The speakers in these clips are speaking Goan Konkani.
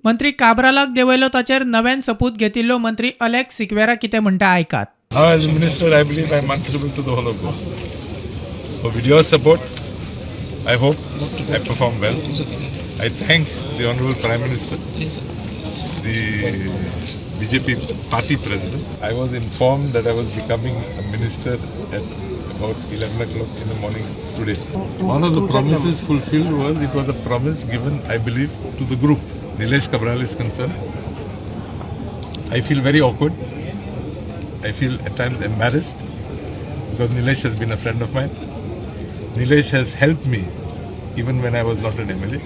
मंत्री काब्रालाक देंवयलो ताचेर नव्यान सपूत घेतिल्लो मंत्री अलेक्स सिक्वेरा कितें म्हणटा, आयकात. Now, as a minister, I believe I am answerable to the whole of Goa. So, with your support, I hope I perform well. I thank the Honorable Prime Minister, the BJP party president. I was informed that I was becoming a minister at about 11 o'clock in the morning today. One of the promises fulfilled was, it was a promise given, I believe, to the group. Nilesh Cabral is concerned. I feel very awkward. I feel at times embarrassed because Nilesh has been a friend of mine. Nilesh has helped me even when I was not an MLA.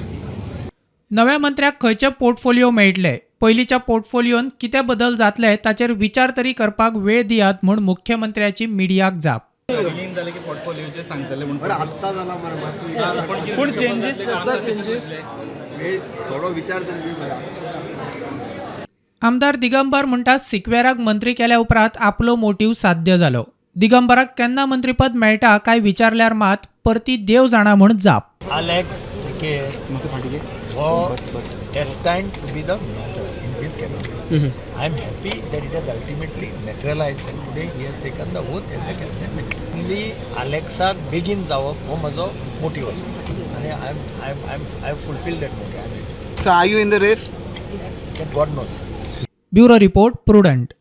नव्या मंत्र्याक खंयचे पोर्टफोलिओ मेळटले, पयलींच्या पोर्टफोलियोन कितें बदल जातले ताचेर विचार तरी करपाक वेळ दियात म्हूण मुख्यमंत्र्याची मिडियाक जाप. विलीन जाले की पोर्टफोलिओचे सांगतले म्हूण. बरं, आत्ता जाला मरे, मातसो विचार. पूण चेंजीस आसा, चेंजीस वेळ थोडो विचार तरी दी मरे. आमदार दिगंबर म्हणटात, सिक्वेराक मंत्री केल्या उपरांत आपलो मोटीव साध्य जालो. दिगंबराक केन्ना मंत्रीपद मेळटा काय विचारल्यार मात परती देव जाणा म्हूण जाप. Alex Sequeira हो destined to be the minister in this cabinet. I am happy that it has ultimately materialized and today he has taken the oath as the cabinet minister. Only Alexa बेगीन जावप हो म्हजो मोटीव आसा आनी I am fulfill that motive. I am So are you in the race? That God knows. Bureau report, Prudent.